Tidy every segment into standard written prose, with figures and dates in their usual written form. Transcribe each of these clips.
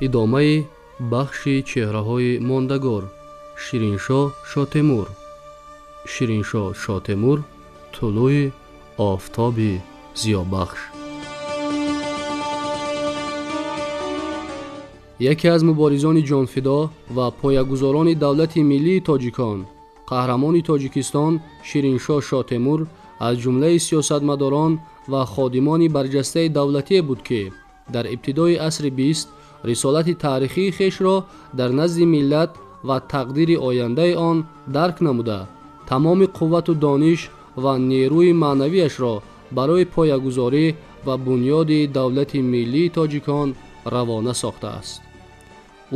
Идомаи бахши чеҳраҳои мондагор. Шириншоҳ Шотемур. Шириншоҳ Шотемур тулӯи офтоби зиёбахш. Яке аз муборизони ҷонфидо ва поягузорони давлати миллии тоҷикон, қаҳрамони Тоҷикистон Шириншоҳ Шотемур аз ҷумлаи сиёсатмадорон ва ходимони барҷастаи давлатие буд, ки дар ибтидои асри 20 рисолати таърихии хешро дар назди миллат ва тақдири ояндаи он дарк намуда, тамоми қуввату дониш ва нерӯи маънавиашро барои поягузорӣ ва бунёди давлати миллии тоҷикон равона сохтааст.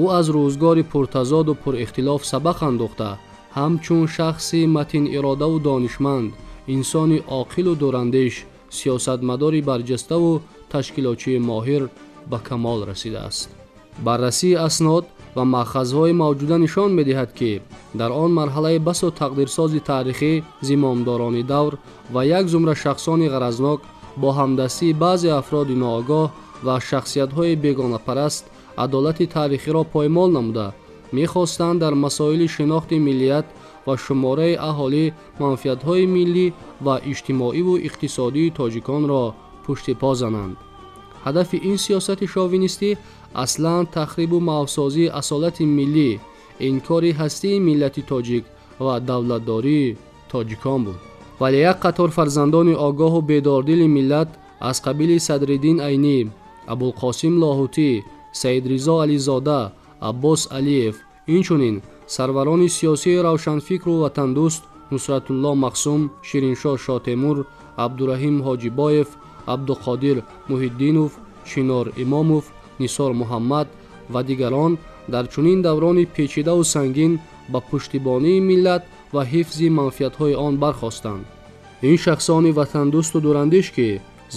Ӯ аз рӯзгори пуртазоду пурихтилоф сабақ андохта, ҳамчун шахси матиниродаву донишманд, инсони оқилу дурандеш, сиёсатмадори барҷаставу ташкилотчии моҳир ба камол расидааст. Баррасии аснод ва маъхазҳои мавҷуда нишон медиҳад, ки дар он марҳалаи басо тақдирсози таърихӣ зимомдорони давр ва як зумра шахсони ғаразнок бо ҳамдастии баъзе афроди ноогоҳ ва шахсиятҳои бегонапараст адолати таърихиро поймол намуда, мехостанд дар масоили шинохти миллият ва шумораи аҳолӣ манфиатҳои миллӣ ва иҷтимоиву иқтисодии тоҷиконро пушти по зананд. Ҳадафи ин сиёсати шовинистӣ аслан тахрибу маҳвсозии асолати миллӣ, инкори ҳастии миллати тоҷик ва давлатдории тоҷикон буд. Вале як қатор фарзандони огоҳу бедордили миллат аз қабили Садриддин Айнӣ, Абулқосим Лоҳутӣ, Саидризо Ализода, Аббос Алиев, инчунин сарварони сиёсии равшанфикру ватандӯст Нусратулло Мақсум, Шириншоҳ Шотемур, Абдураҳим Ҳоҷибоев, Абдуқодир Муҳиддинов, Чинор Имомов, Нисор Муҳаммад ва дигарон дар чунин даврони печидаву сангин ба пуштибонии миллат ва ҳифзи манфиатҳои он бархостанд. Ин шахсони ватандӯсту дурандеш, ки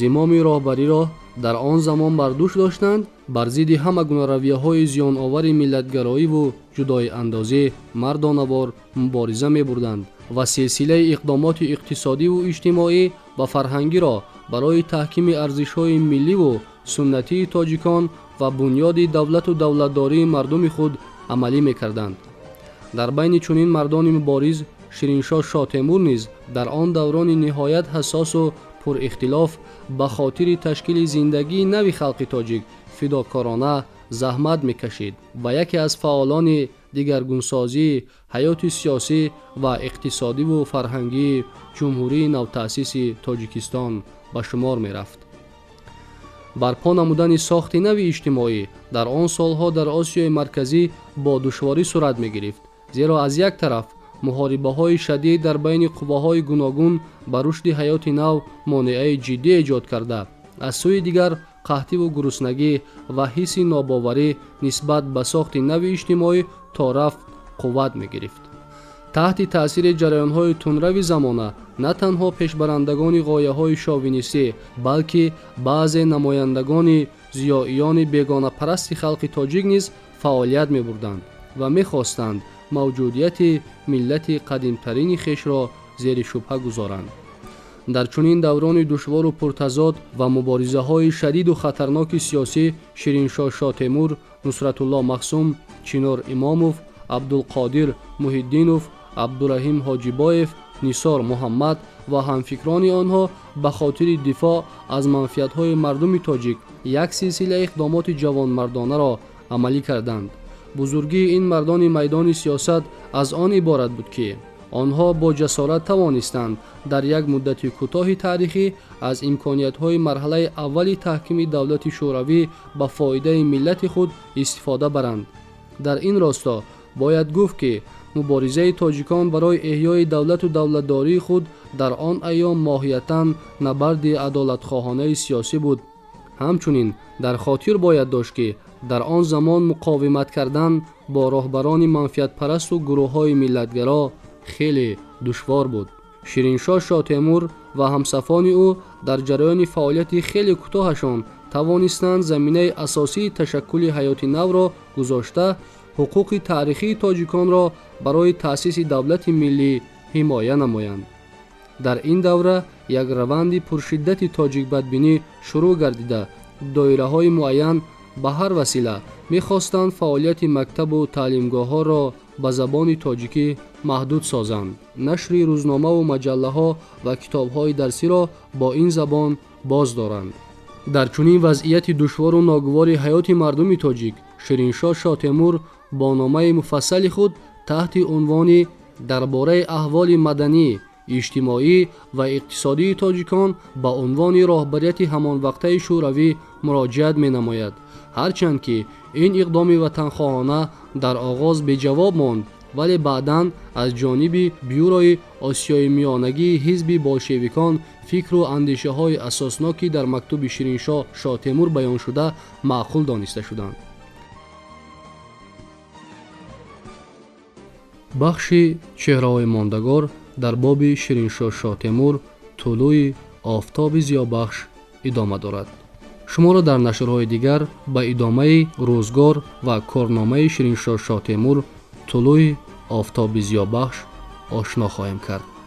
зимоми роҳбариро дар он замон бар дӯш доштанд, бар зидди ҳама гуна равияҳои зиёновари миллатгароиву ҷудоиандозӣ мардонавор мубориза мебурданд ва силсилаи иқдомоти иқтисодиву иҷтимоӣ ва фарҳангиро барои таҳкими арзишҳои милливу суннатии тоҷикон ва бунёди давлату давлатдории мардуми худ амалӣ мекарданд. Дар байни чунин мардони мубориз Шириншоҳ Шотемур низ дар он даврони ниҳоят ҳассосу пурихтилоф ба хотири ташкили зиндагии нави халқи тоҷик фидокорона заҳмат мекашид ва яке аз фаъолони дигаргунсозии ҳаёти сиёсӣ ва иқтисодиву фарҳангии ҷумҳурии навтаъсиси Тоҷикистон ба шумор мерафт. Барпо намудани сохти нави иҷтимоӣ дар он солҳо дар Осиёи Марказӣ бо душворӣ сурат мегирифт, зеро аз як тараф муҳорибаҳои шадид дар байни қувваҳои гуногун ба рушди ҳаёти нав монеаи ҷиддӣ эҷод карда, аз сӯи дигар қаҳтиву гуруснагӣ ва ҳисси нобоварӣ нисбат ба сохти нави иҷтимоӣ то рафт қувват мегирифт. Таҳти таъсири ҷараёнҳои тунрави замона на танҳо пешбарандагони ғояҳои шовинистӣ, балки баъзе намояндагони зиёиёни бегонапарасти халқи тоҷик низ фаъолият мебурданд ва мехостанд мавҷудияти миллати қадимтарини хешро зери шубҳа гузоранд. Дар чунин даврони душвору пуртазод ва муборизаҳои шадиду хатарноки сиёсӣ Шириншоҳ Шотемур, Нусратулло Мақсум, Чинор Имомов, Абдулқодир Муҳиддинов, Абдураҳим Ҳоҷибоев, Нисор Муҳаммад ва ҳамфикрони онҳо ба хотири дифоъ аз манфиатҳои мардуми тоҷик як силсила иқдомоти ҷавонмардонаро амалӣ карданд. Бузургии ин мардони майдони сиёсат аз он иборат буд, ки онҳо бо ҷасорат тавонистанд дар як муддати кӯтоҳи таърихӣ аз имкониятҳои марҳалаи аввали таҳкими давлати шӯравӣ ба фоидаи миллати худ истифода баранд. Дар ин росто бояд гуфт, ки муборизаи тоҷикон барои эҳёи давлату давлатдории худ дар он айём моҳиятан набарди адолатхоҳонаи сиёсӣ буд. Ҳамчунин дар хотир бояд дошт, ки дар он замон муқовимат кардан бо роҳбарони манфиатпарасту гурӯҳҳои миллатгаро хеле душвор буд. Шириншоҳ Шотемур ва ҳамсафони ӯ дар ҷараёни фаъолияти хеле кӯтоҳашон тавонистанд заминаи асосии ташаккули ҳаёти навро гузошта, ҳуқуқи таърихии тоҷиконро барои таъсиси давлати миллӣ ҳимоя намоянд. Дар ин давра як раванди пуршиддати тоҷикбадбинӣ шурӯъ гардида, доираҳои муайян ба ҳар васила мехостанд фаъолияти мактабу таълимгоҳҳоро ба забони тоҷикӣ маҳдуд созанд, нашри рӯзномаву маҷаллаҳо ва китобҳои дарсиро бо ин забон боз доранд. Дар чунин вазъияти душвору ногувори ҳаёти мардуми тоҷик Шириншоҳ Шотемур бо номаи муфассали худ таҳти унвони «Дар бораи аҳволи маданӣ, иҷтимоӣ ва иқтисодии тоҷикон» ба унвони роҳбарияти ҳамонвақтаи шӯравӣ муроҷиат менамояд. Ҳарчанд ки ин иқдоми ватанхоҳона дар оғоз беҷавоб монд, вале баъдан аз ҷониби бюрои Осиёи Миёнагии ҳизби болшевикон фикру андешаҳои асосноки дар мактуби Шириншоҳ Шотемур баёншуда маъқул дониста шуданд. Бахши чеҳраҳои мондагор дар боби Шириншоҳ Шотемур тулӯи офтоби зиёбахш идома дорад. Шуморо дар нашрҳои дигар ба идомаи рӯзгор ва корномаи Шириншоҳ Шотемур тулӯи офтоби зиёбахш ошно хоҳем кард.